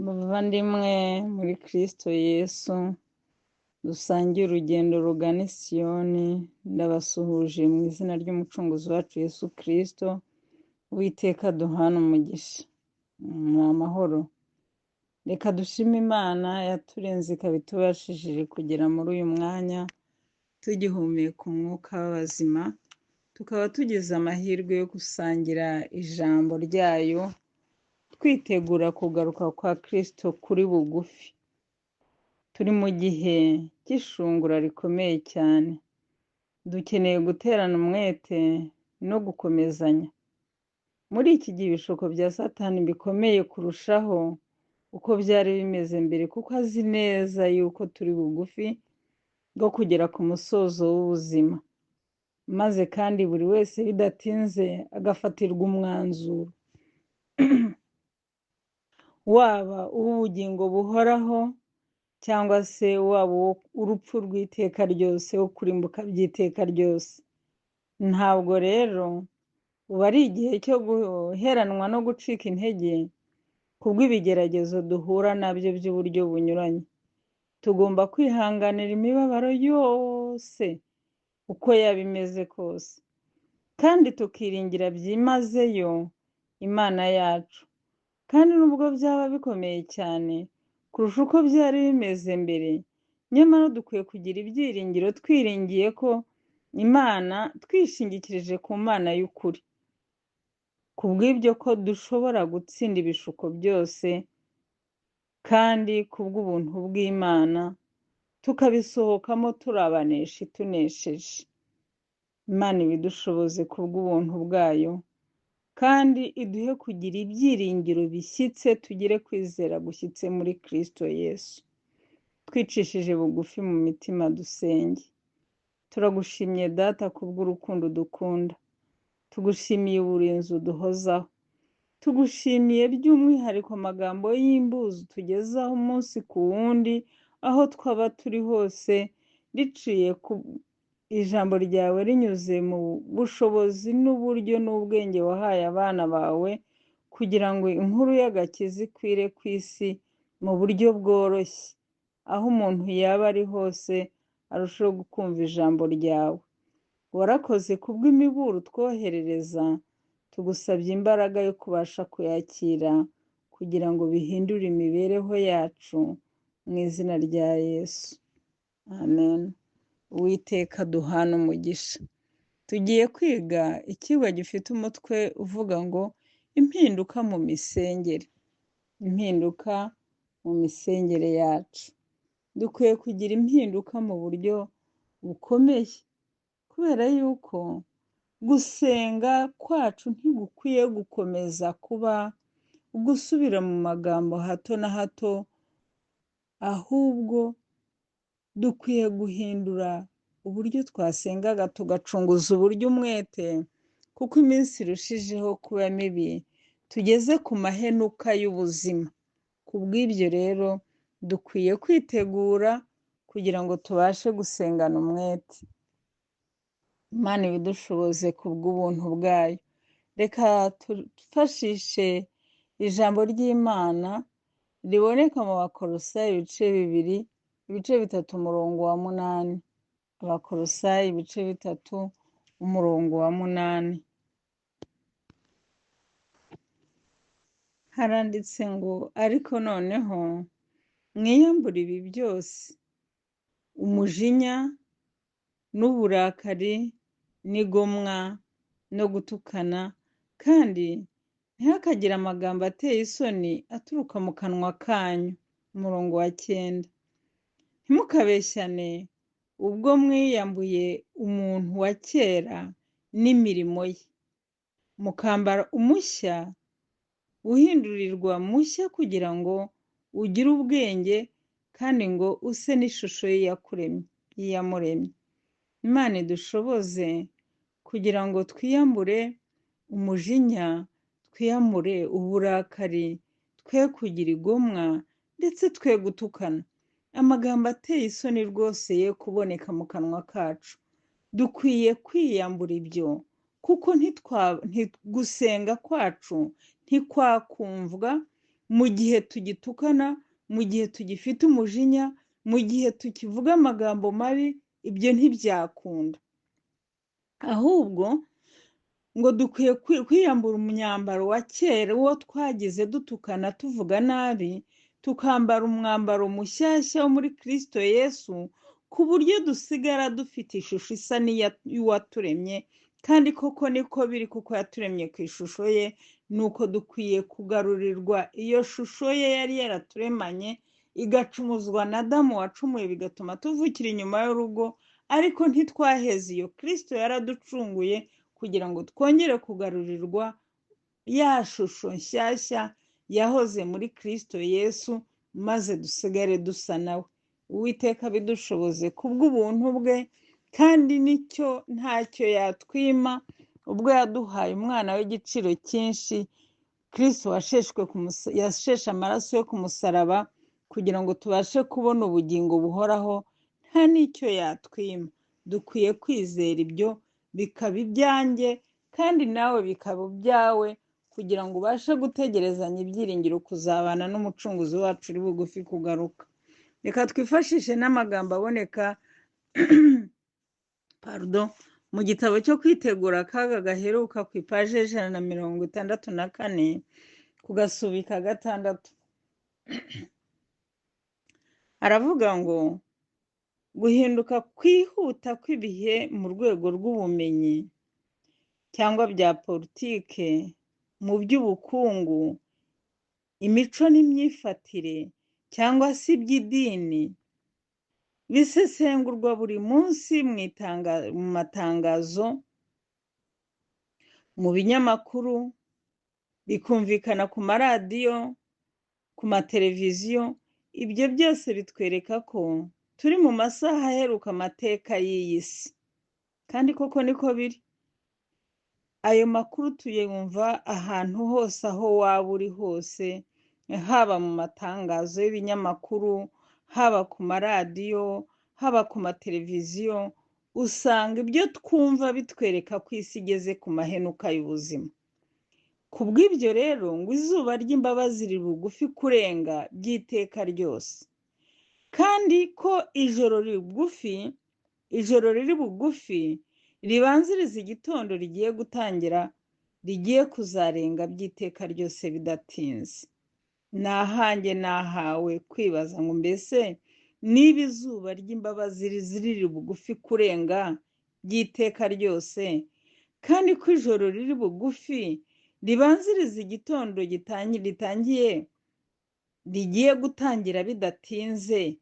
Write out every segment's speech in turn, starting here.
Bavandimwe muri Kristo Yesu, dusangiye urugendo rugana i Siyoni, ndabasuhuje mu izina ry'Umucunguzi wacu Yesu Kristo. Uwiteka duhana umugisha. Ni amahoro. Reka dushime Imana yaturinze ikaba itubashishije kugera muri uyu mwanya tugihumeka umwuka w'abazima, tukaba tugize amahirwe yo gusangira ijambo ryayo, twitegura kugaruka kwa Kristo kuri bugufi. Turi mu gihe cy'ishungura rikomeye cyane. Dukeneye guterana umwete no gukomezanya. Muri iki gihe ibishuko bya Satani bikomeye kurushaho uko byari bimeze mbere, kuko azi neza yuko turi bugufi bwo kugera ku musozo w'ubuzima, maze kandi buri wese bidatinze agafatirwa umwanzuro, waba uw'ubugingo buhoraho cyangwa se waba urupfu rw'iteka ryose, wo kurimbuka by'iteka ryose. Ntabwo rero ubu ari igihe cyo guheranwa no gucika intege kubw'ibigeragezo duhura nabyo by'uburyo bunyuranye. Tugomba kwihanganira imibabaro yose uko yaba imeze kose, kandi tukiringira byimazeyo Imana yacu. Kandi nubwo byaba bikomeye cyane kurusha uko byari bimeze mbere, nyamara dukwiye kugira ibyiringiro twiringiye ko Imana, twishingikirije ku Mana y'ukuri. Kubw'ibyo ko dushobora gutsinda ibishuko byose, kandi kubw'ubuntu bw'Imana tukabisohokamo turabanesha tunesheje. Imana ibidushoboze kubw'ubuntu bwayo, kandi iduhe kugira ibyiringiro bishyitse, tugire kwizera gushyitse muri Kristo Yesu. Twicishije bugufi mu mitima dusenge. Turagushimye Data kubw'urukundo dukunda. Tugushimiye uburinzi uduhozaho. Tugushimiye by'umwihariko amagambo y'imbuzi utugezaho umunsi ku wundi, aho twaba turi hose, riciye ku ijambo ryawe rinyuze mu bushobozi n'uburyo n'ubwenge wahaye abana bawe, kugira ngo inkuru y'agakiza ikwire ku isi mu buryo bworoshye, aho umuntu yaba ari hose arusheho kumva ijambo ryawe. Warakoze kubw'imiburo utwoherereza, tugusabye imbaraga yo kubasha kuyakira kugira ngo bihindure imibereho yacu mu izina rya Yesu. Amen. Uwiteka duhana umugisha. Tugiye kwiga icyigwa gifite umutwe uvuga ngo impinduka mu misengere. Impinduka mu misengere yacu. Dukwiye kugira impinduka mu buryo bukomeye, kubera yuko gusenga kwacu ntigukwiye gukomeza kuba gusubira mu magambo hato na hato, ahubwo dukwiye guhindura uburyo twasengaga, tugacunguza uburyo umwete, kuko iminsi irushijeho kuba mibi, tugeze ku mahenuka y'ubuzima. Kubw'ibyo rero dukwiye kwitegura kugira ngo tubashe gusengana umwete. Imana ibidushoboze kubw'ubuntu bwayo. Reka twifashishe ijambo ry'Imana riboneka mu Bakolosayi ibice 2, ibice 3 umurongo wa 8. Abakolosayi ibice 3 umurongo wa 8. Haranditse ngo ariko noneho mwiyambure ibi byose, umujinya n'uburakari n'igomwa no gutukana, kandi ntihakagire amagambo ateye isoni aturuka mu kanwa kanyu. Umurongo wa 9. Ntimukabeshyane ubwo mwiyambuye umuntu wa kera n'imirimo ye, mukambara umushya uhindurirwa mushya kugira ngo ugire ubwenge, kandi ngo use n'ishusho ye y'Iyamuremye. Imana idushoboze kugira ngo twiyambure umujinya, twiyambure uburakari, twe kugira igomwa, ndetse twe gutukana. Amagambo ateye isoni rwose ye kuboneka mu kanwa kacu. Dukwiye kwiyambura ibyo, kuko gusenga kwacu ntikwakumvwa Mu gihe tugitukana, mu gihe tugifite umujinya, mu gihe tukivuga amagambo mabi, ibyo ntibyakunda. Ahubwo ngo dukwiye kwiyambura umwambaro wa kera, uwo twagize dutukana tuvuga nabi, tukambara umwambaro mushyashya wo muri Kristo Yesu, ku buryo dusigara dufite ishusho isa n'iy'uwaturemye, kandi koko niko biri kuko yaturemye ku ishusho ye. Nuko dukwiye kugarurirwa iyo shusho ye yari yaraturemanye, igacumuzwa na Adamu wacumuye, bigatuma tuvukira inyuma y'urugo, ariko ntitwaheze iyo Kristo yaraducunguye kugira ngo twongere kugarurirwa ya shusho nshyashya yahoze muri Kristo Yesu, maze dusigare dusa nawe. Uwiteka abidushoboze kubw'ubuntu bwe, kandi nicyo ntacyo yatwima ubwo yaduhaye umwana w'igiciro cyinshi, Kristo yasheshe amaraso yo ku musaraba kugira ngo tubashe kubona ubugingo buhoraho, nta n'icyo yatwima. Dukwiye kwizera ibyo, bikaba ibyanjye kandi nawe bikaba ibyawe, kugira ngo ubashe gutegerezanya ibyiringiro kuzabana n'umucunguzi wacu uri bugufi kugaruka. Reka twifashishe n'amagambo aboneka pardon, mu gitabo cyo kwitegura akaga gaheruka ku ipaje 164 ku gasubika 6. Aravuga ngo guhinduka kwihuta kw'ibihe mu rwego rw'ubumenyi cyangwa bya politike, mu by'ubukungu, imico n'imyifatire cyangwa se iby'idini, bisesengurwa buri munsi mu matangazo, mu binyamakuru, bikumvikana ku maradiyo, ku mateleviziyo. Ibyo byose bitwereka ko turi mu masaha aheruka amateka y'iyi si, kandi koko niko biri. Ayo makuru tuyumva ahantu hose, aho waba uri hose, haba mu matangazo y'ibinyamakuru, haba ku maradiyo, haba ku mateleviziyo, usanga ibyo twumva bitwereka ko isi igeze ku mahenuka y'ubuzima. Ku bw'ibyo rero ngo izuba ry'imbabazi riri bugufi kurenga by'iteka ryose, kandi ko ijoro riri bugufi ribanziriza igitondo rigiye gutangira, rigiye kuzarenga by'iteka ryose bidatinze. Ni ahanjye nahawe kwibaza ngo mbese niba izuba ry'imbabazi riri bugufi kurenga by'iteka ryose, kandi ko ijoro riri bugufi ribanziriza igitondo ritangiye rigiye gutangira bidatinze,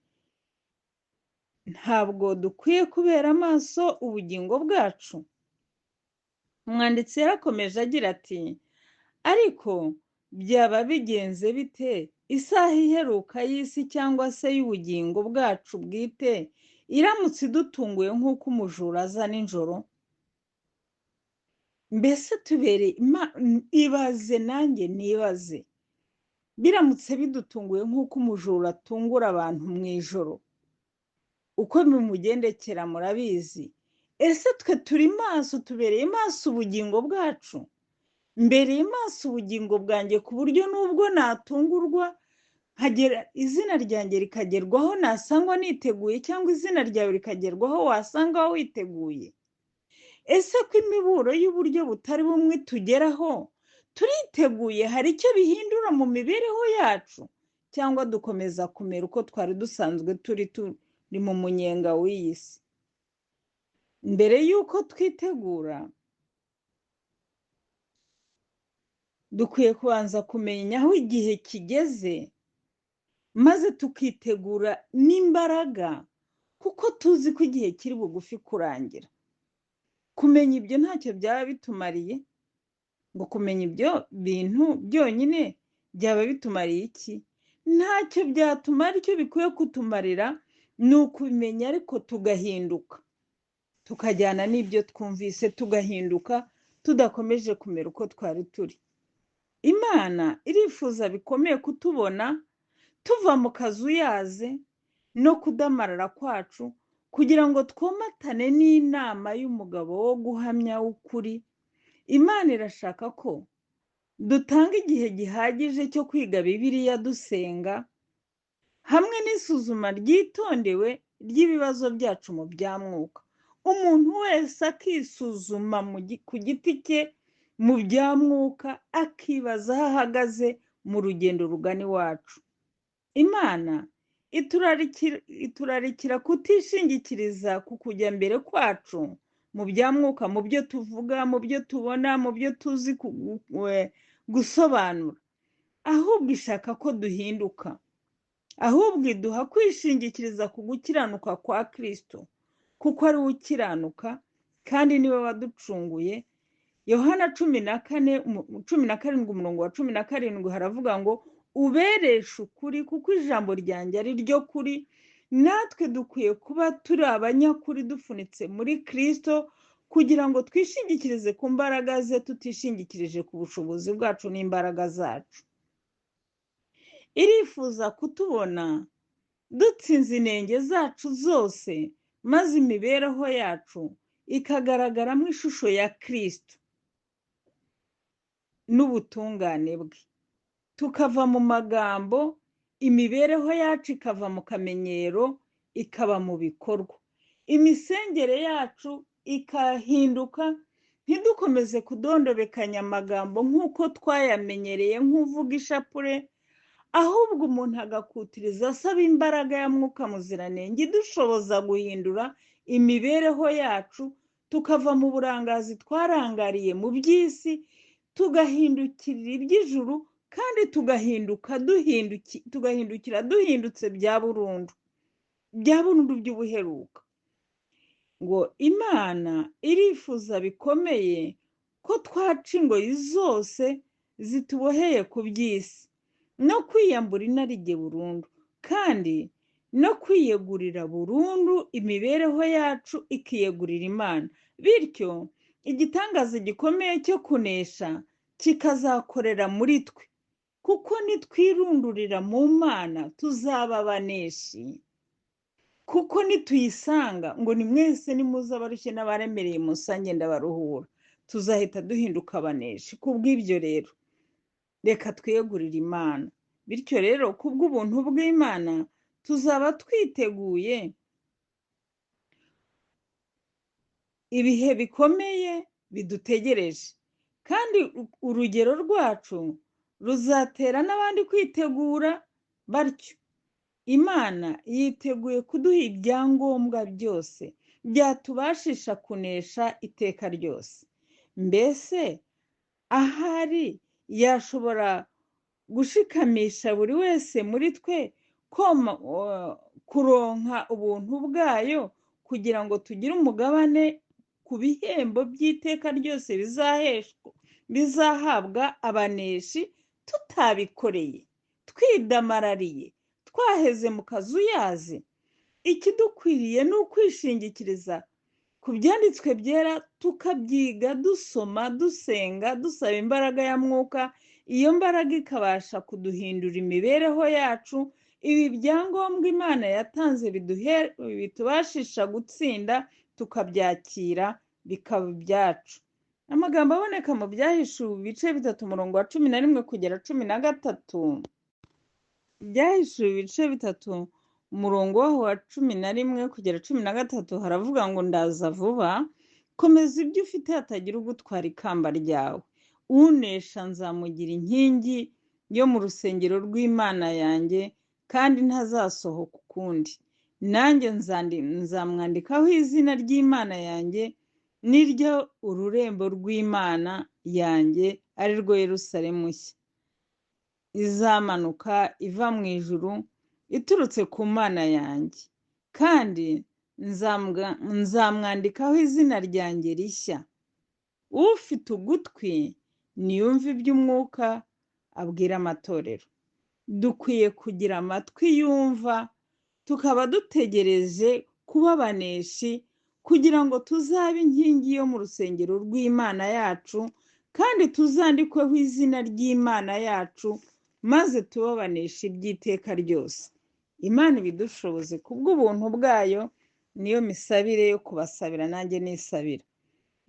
ntabwo dukwiye kubera amaso ubugingo bwacu? Umwanditsi yarakomeje agira ati ariko byaba bigenze bite isaha iheruka y'isi cyangwa se y'ubugingo bwacu bwite iramutse idutunguye nk'uko umujura aza nijoro? Mbese tubereye ibaze, nanjye nibaze, biramutse bidutunguye nk'uko umujura atungura abantu mu ijoro, uko bimugendekera murabizi. Ese twe turi maso, tubereye maso ubugingo bwacu? Mbereye maso ubugingo bwanjye ku buryo n'ubwo natungurwa nkagera izina ryanjye rikagerwaho nasangwa niteguye, cyangwa izina ryawe rikagerwaho wasanga witeguye? Ese ko imiburo y'uburyo butari bumwe tugeraho turiteguye, hari icyo bihindura mu mibereho yacu, cyangwa dukomeza kumera uko twari dusanzwe turi mu munyenga w'iyi si? Mbere y'uko twitegura, dukwiye kubanza kumenya aho igihe kigeze, maze tukitegura n'imbaraga, kuko tuzi ko igihe kiri bugufi kurangira. Kumenya ibyo ntacyo byaba bitumariye, ngo kumenya ibyo bintu byonyine byaba bitumariye iki? Ntacyo byatumara. Icyo bikwiye kutumarira ni ukumenya, ariko tugahinduka, tukajyana n'ibyo twumvise, tugahinduka tudakomeje kumera uko twari turi. Imana irifuza bikomeye kutubona tuva mu kazuyaze no kudamarara kwacu, kugira ngo twomatane n'inama y'umugabo wo guhamya w'ukuri. Imana irashaka ko Dutange igihe gihagije cyo kwiga Bibiliya dusenga, hamwe n'isuzuma ryitondewe ry'ibibazo byacu mu bya mwuka. Umuntu wese akisuzuma ku giti cye mu bya mwuka, akibaza aho ahagaze mu rugendo rugana iwacu. Imana iturarikira kutishingikiriza ku kujya mbere kwacu mu bya mwuka, mu byo tuvuga, mu byo tubona, mu byo tuzi gusobanura, ahubwo ishaka ko duhinduka. Ahubwo iduha kwishingikiriza ku gukiranuka kwa Kristo, kuko ari we ukiranuka kandi niwe waducunguye. Yohana 14, 17, umurongo wa 17 haravuga ngo ubereshe ukuri, kuko ijambo ryanjye ari ryo kuri. Natwe dukwiye kuba turi abanyakuri dufunitse muri Kristo, kugira ngo twishingikirize ku mbaraga ze, tutishingikirije ku bushobozi bwacu n'imbaraga zacu. Irifuza kutubona dutsinze inenge zacu zose, maze imibereho yacu ikagaragaramo ishusho ya Kristo n'ubutungane bwe. Tukava mu magambo, imibereho yacu ikava mu kamenyero, ikaba mu bikorwa. Imisengere yacu ikahinduka, ntidukomeze kudondobekanya amagambo nk'uko twayamenyereye nk'uvuga ishapure, ahubwo umuntu agakutiriza asaba imbaraga ya Mwuka Muziranenge idushoboza guhindura imibereho yacu, tukava mu burangazi twarangariye mu by'isi, tugahindukirira iby'ijuru, kandi tugahindukira duhindutse bya burundu, bya burundu by'ubuheruka. Ngo Imana irifuza bikomeye ko twaca ingoyi zose zituboheye ku by'isi, no kwiyambura inarijye burundu, kandi no kwiyegurira burundu imibereho yacu ikiyegurira Imana. Bityo igitangaza gikomeye cyo kunesha kikazakorera muri twe, kuko nitwirundurira mu Mana tuzaba abaneshi. Kuko nituyisanga ngo ni mwese nimuze abarushye n'abaremereye musange ndabaruhura, tuzahita duhinduka abaneshi. Kubw'ibyo rero reka twiyegurire Imana. Bityo rero kubw'ubuntu bw'Imana tuzaba twiteguye ibihe bikomeye bidutegereje, kandi urugero rwacu ruzatera n'abandi kwitegura batyo. Imana yiteguye kuduha ibyangombwa byose byatubashisha kunesha iteka ryose. Mbese ahari yashobora gushikamisha buri wese muri twe kuronka ubuntu bwayo, kugira ngo tugire umugabane ku bihembo by'iteka ryose bizahabwa abaneshi, tutabikoreye, twidamarariye, twaheze mu kazuyazi. Ikidukwiriye ni ukwishingikiriza ku byanditswe byera, tukabyiga, dusoma, dusenga, dusaba imbaraga ya Mwuka. Iyo mbaraga ikabasha kuduhindura imibereho yacu. Ibi byangombwa Imana yatanze bitubashisha gutsinda, tukabyakira bikaba ibyacu. Amagambo aboneka mu Byahishuwe ibice 3 umurongo wa 11 kugera 13. Byahishuwe ibice 3 umurongo waho wa 11 kugera 13 haravuga ngo ndaza vuba, komeza ibyo ufite hatagira ugutwara ikamba ryawe. Unesha nzamugira inkingi yo mu rusengero rw'Imana yanjye, kandi ntazasohoka ukundi. Nanjye nzamwandikaho izina ry'Imana yanjye n'iryo ururembo rw'Imana yanjye, ari rwo Yerusalemu nshya izamanuka iva mu ijuru iturutse ku Mana yanjye, kandi nzamwandikaho izina ryanjye rishya. Ufite ugutwi niyumve iby'Umwuka abwira amatorero. Dukwiye kugira amatwi yumva, tukaba dutegereje kuba abaneshi, kugira ngo tuzabe inkingi yo mu rusengero rw'Imana yacu, kandi tuzandikweho izina ry'Imana yacu, maze tube abaneshi by'iteka ryose. Imana ibidushoboze kubw'ubuntu bwayo, niyo misabire yo kubasabira nanjye nisabira.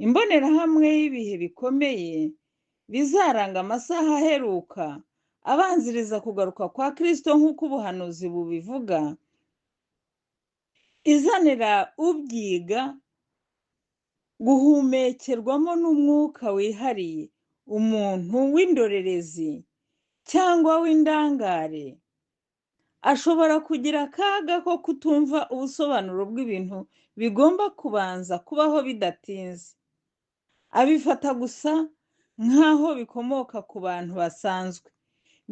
Imbonerahamwe y'ibihe bikomeye bizaranga amasaha aheruka abanziriza kugaruka kwa Kristo nk'uko ubuhanuzi bubivuga, izanira ubyiga guhumekerwamo n'umwuka wihariye, umuntu w'indorerezi cyangwa w'indangare ashobora kugira akaga ko kutumva ubusobanuro bw'ibintu bigomba kubanza kubaho bidatinze. Abifata gusa nk'aho bikomoka ku bantu basanzwe.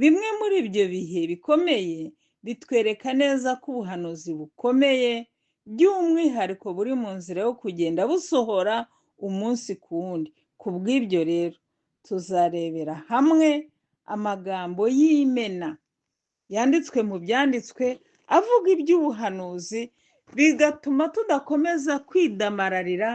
Bimwe muri ibyo bihe bikomeye bitwereka neza ko ubuhanuzi bukomeye by'umwihariko buri mu nzira yo kugenda busohora umunsi ku wundi. Ku bw'ibyo rero tuzarebera hamwe amagambo y'imena yanditswe mu byanditswe avuga iby'ubuhanuzi, bigatuma tudakomeza kwidamararira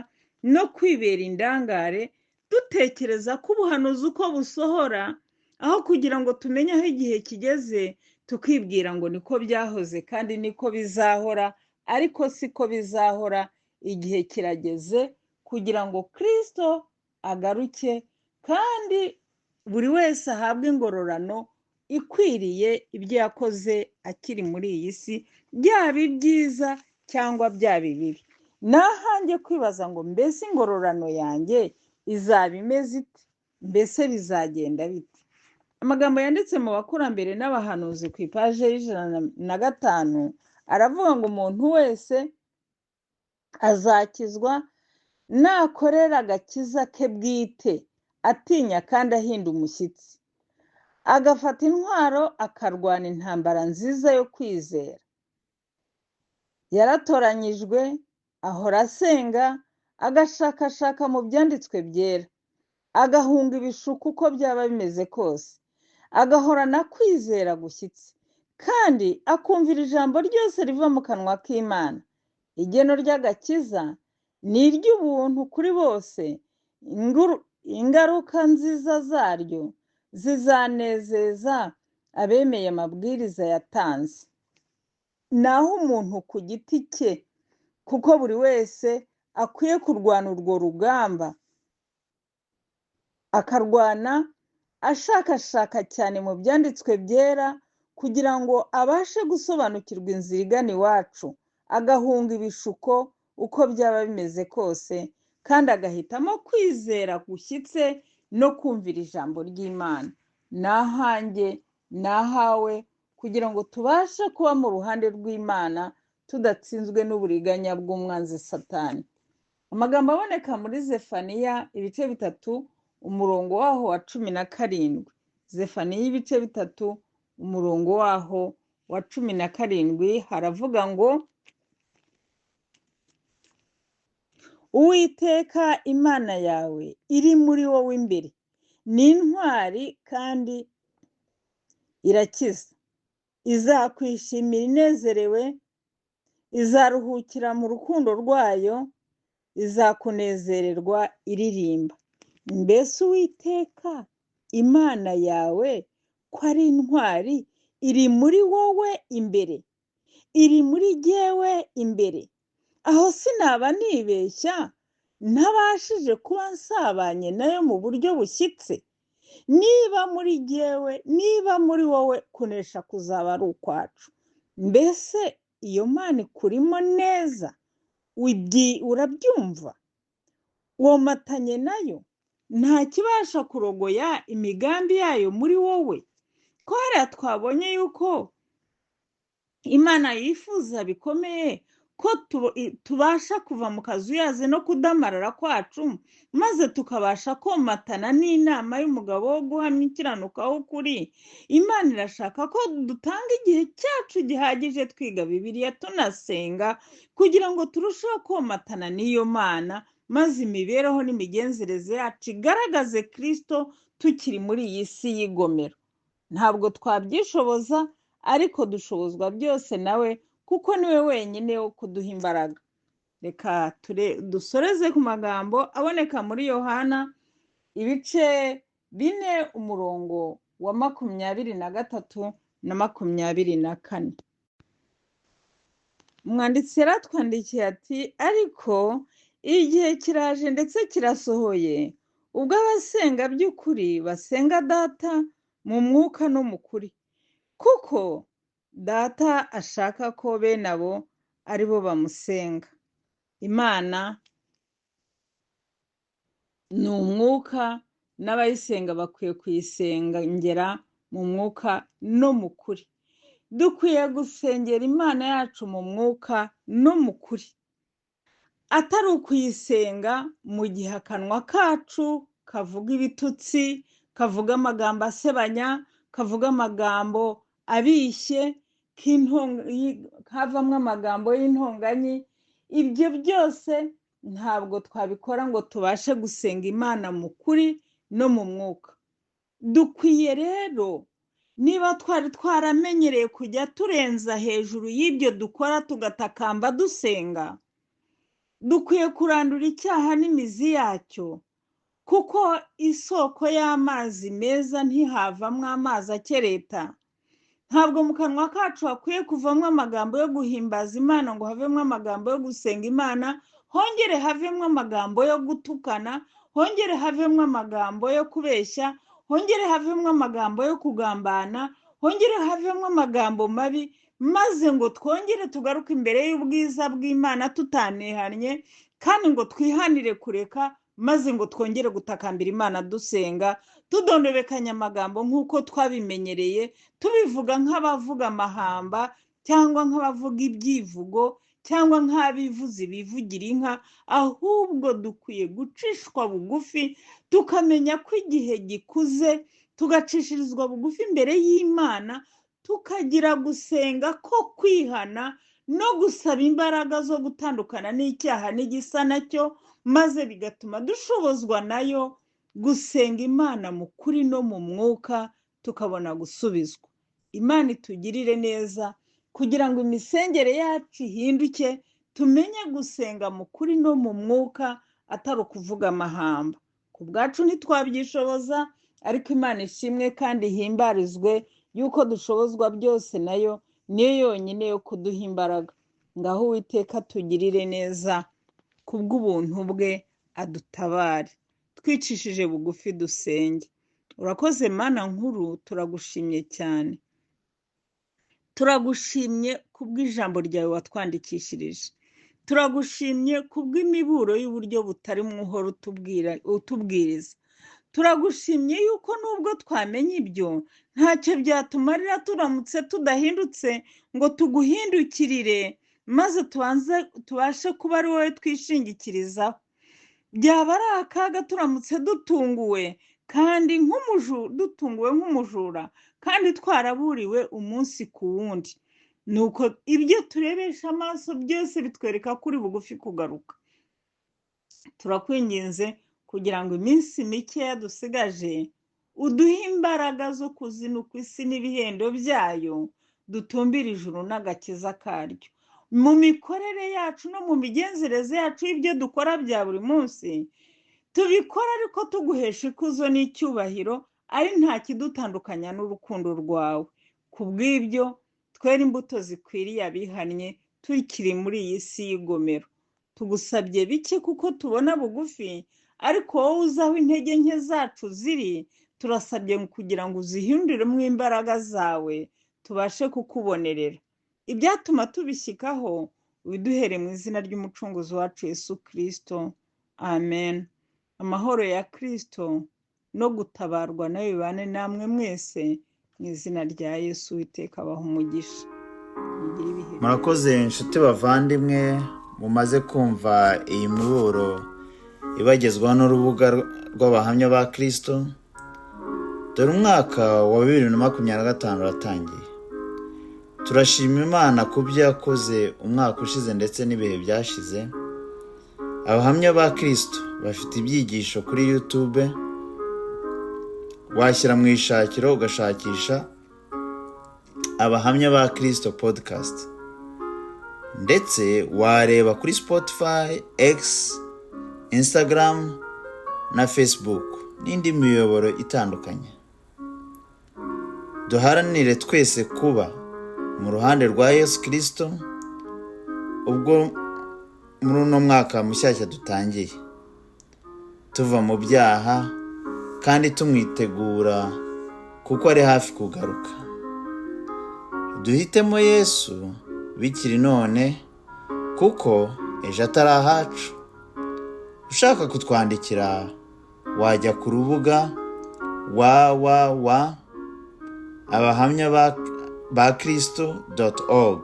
no kwibera indangare dutekereza ko ubuhanuzi uko busohora, aho kugira ngo tumenye aho igihe kigeze tukibwira ngo niko byahoze kandi niko bizahora, ariko siko bizahora. Igihe kirageze kugira ngo Kristo agaruke kandi buri wese ahabwe ingororano ikwiriye ibyo yakoze akiri muri iyi si, byaba ibyiza cyangwa byaba ibibi. Nahanjye kwibaza ngo mbese ingororano yanjye izaba imeze ite? Mbese bizagenda bite? Amagambo yanditse mu bakurambere n'abahanuzi ku ipaje y'105 aravuga ngo umuntu wese azakizwa nakorera agakiza ke bwite, atinya kandi ahinda umushyitsi, agafata intwaro akarwana intambara nziza yo kwizera. Yaratoranyijwe, ahora asenga, agashakashaka mu byanditswe byera, agahunga ibishuko uko byaba bimeze kose, agahorana kwizera gushyitse, kandi akumvira ijambo ryose riva mu kanwa k'Imana. Igeno ry'agakiza ni iry'ubuntu kuri bose, ingaruka nziza zaryo zizanezeza abemeye amabwiriza yatanze. Naho umuntu ku giti cye, kuko buri wese akwiye kurwana urwo rugamba, akarwana ashakashaka cyane mu byanditswe byera kugira ngo abashe gusobanukirwa inzira igana iwacu, agahunga ibishuko uko byaba bimeze kose, kandi agahitamo kwizera gushyitse no kumvira ijambo ry'Imana. Ni ahanjye, ni ahawe, kugira ngo tubashe kuba mu ruhande rw'Imana tudatsinzwe n'uburiganya bw'umwanzi Satani. Amagambo aboneka muri Zefaniya ibice 3 umurongo waho wa 17. Zefaniya ibice 3 umurongo waho wa 17 haravuga ngo: Uwiteka Imana yawe iri muri wowe imbere, ni intwari kandi irakiza, izakwishimira inezerewe, izaruhukira mu rukundo rwayo, izakunezererwa iririmba. Mbese Uwiteka Imana yawe ko ari intwari, iri muri wowe imbere, iri muri jyewe imbere. Aho sinaba nibeshya ntabashije kuba nsabanye nayo mu buryo bushyitse? Niba muri jyewe, niba muri wowe, kunesha kuzaba ari ukwacu. Mbese iyo Mana ikurimo neza, urabyumva? Womatanye nayo, nta kibasha kurogoya imigambi yayo muri wowe. Ko hariya twabonye yuko Imana yifuza bikomeye ko tubasha kuva mu kazuyaze no kudamarara kwacu, maze tukabasha komatana n'inama y'umugabo wo guhamya ikiranuka w'ukuri. Imana irashaka ko dutanga igihe cyacu gihagije twiga Bibiliya tunasenga, kugira ngo turusheho komatana n'iyo Mana, maze imibereho n'imigenzereze yacu igaragaze Kristo tukiri muri iyi si y'igomero. Ntabwo twabyishoboza, ariko dushobozwa byose nawe, kuko niwe wenyine wo kuduha imbaraga. Reka dusoreze ku magambo aboneka muri Yohana ibice 4 umurongo wa 23 na 24. Umwanditsi yaratwandikiye ati: ariko igihe kiraje ndetse kirasohoye, Ubwo abasenga by'ukuri basenga Data mu mwuka no mu kuri, kuko Data ashaka ko bene abo ari bo bamusenga. Imana ni umwuka, n'abayisenga bakwiye kuyisengera mu mwuka no mu kuri. Dukwiye gusengera Imana yacu mu mwuka no mu kuri, atari ukuyisenga mu gihe akanwa kacu kavuga ibitutsi, kavuga amagambo asebanya, kavuga amagambo abishye, kavamo amagambo y'intonganyi. Ibyo byose ntabwo twabikora ngo tubashe gusenga Imana mu kuri no mu mwuka. Dukwiye rero, niba twari twaramenyereye kujya turenza hejuru y'ibyo dukora tugatakamba dusenga, dukwiye kurandura icyaha n'imizi yacyo, kuko isoko y'amazi meza ntihavamo amazi akereta. Ntabwo mu kanwa kacu hakwiye kuvamo amagambo yo guhimbaza Imana ngo havemo amagambo yo gusenga Imana, hongere havemo amagambo yo gutukana, hongere havemo amagambo yo kubeshya, hongere havemo amagambo yo kugambana, hongere havemo amagambo mabi, maze ngo twongere tugaruke imbere y'ubwiza bw'Imana tutanihannye, kandi ngo twihanire kureka, maze ngo twongere gutakambira Imana dusenga, tudondobekanya amagambo nk'uko twabimenyereye, tubivuga nk'abavuga amahamba cyangwa nk'abavuga ibyivugo cyangwa nk'abivuzi bivugira inka. Ahubwo dukwiye gucishwa bugufi, tukamenya ko igihe gikuze, tugacishirizwa bugufi imbere y'Imana, tukagira gusenga ko kwihana no gusaba imbaraga zo gutandukana n'icyaha n'igisa nacyo, maze bigatuma dushobozwa nayo gusenga Imana mu kuri no mu mwuka, tukabona gusubizwa. Imana itugirire neza kugira ngo imisengere yacu ihinduke, tumenye gusenga mu kuri no mu mwuka, atari ukuvuga amahamba. Ku bwacu ntitwabyishoboza, ariko Imana ishimwe kandi ihimbarizwe yuko dushobozwa byose nayo, niyo yonyine yo kuduha imbaraga. Ngaho Uwiteka tugirire neza kubw'ubuntu bwe, adutabare. Twicishije bugufi dusenge. Urakoze Mana nkuru, turagushimye cyane. Turagushimye kubw'ijambo ryawe watwandikishirije. Turagushimye kubw'imiburo y'uburyo butarimo uhora utubwiriza. Turagushimye yuko nubwo twamenye ibyo, ntacyo byatumarira turamutse tudahindutse ngo tuguhindukirire, maze tubashe kuba ari wowe twishingikirizaho. Byaba ari akaga turamutse dutunguwe kandi dutunguwe nk'umujura, kandi twaraburiwe umunsi ku wundi. Nuko ibyo turebesha amaso byose bitwereka ko uri bugufi kugaruka. Turakwinginze kugira ngo iminsi mikeya dusigaje uduhe imbaraga zo kuzinukwa isi n'ibihendo byayo, dutumbire ijuru n'agakiza karyo. Mu mikorere yacu no mu migenzereze yacu y'ibyo dukora bya buri munsi, tubikora ariko tuguhesha ikuzo n'icyubahiro, ari nta kidutandukanya n'urukundo rwawe. Ku bw'ibyo twere imbuto zikwiriye abihannye tukiri muri iyi si y'igomero. Tugusabye bike kuko tubona bugufi, ariko wowe uzi aho intege nke zacu ziri, turasabye kugira ngo uzihinduremo imbaraga zawe, tubashe kukubonerera. Ibyatuma tubishyikaho ubiduhere mu izina ry'Umucunguzi wacu Yesu Kristo. Amen. Amahoro ya Kristo no gutabarwa nayo bibane namwe mwese mu izina rya Yesu. Uwiteka abahe umugisha. Mugire ibihe byiza. Murakoze inshuti bavandimwe, mumaze kumva iyi miburo ibagezwaho n'urubuga rw'abahamya ba Kristo. Dore umwaka wa 2025 uratangiye. Turashima Imana ku byo yakoze umwaka ushize ndetse n'ibihe byashize. Abahamya ba Kristo bafite ibyigisho kuri YouTube, washyira mu ishakiro ugashakisha Abahamya ba Kristo podcast, ndetse wareba kuri Spotify, X, Instagram na Facebook n'indi miyoboro itandukanye. Duharanire twese kuba mu ruhande rwa Yesu Kristo ubwo muri uno mwaka mushyashya dutangiye. Tuva mu byaha kandi tumwitegura kuko ari hafi kugaruka. Duhitemo Yesu bikiri none kuko ejo atari ahacu. Ushaka kutwandikira wajya ku rubuga www.abahamyabakristo.org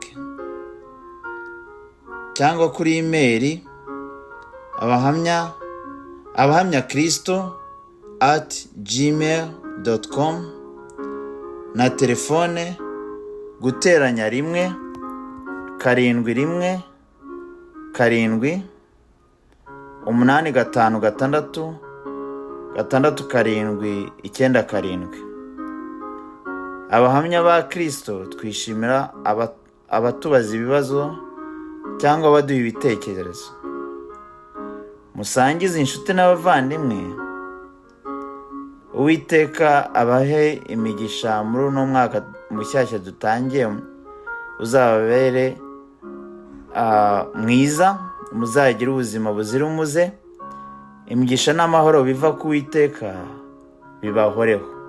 cyangwa kuri imeri abahamyakristo@gmail.com na telefone +1 717 856 6797. Abahamya ba Kristo twishimira abatubaza ibibazo cyangwa abaduha ibitekerezo. Musangize inshuti n'abavandimwe. Uwiteka abahe imigisha muri uno mwaka mushyashya dutangiye, uzababere mwiza, muzagire ubuzima buzira umuze. Imigisha n'amahoro biva ku Uwiteka bibahoreho.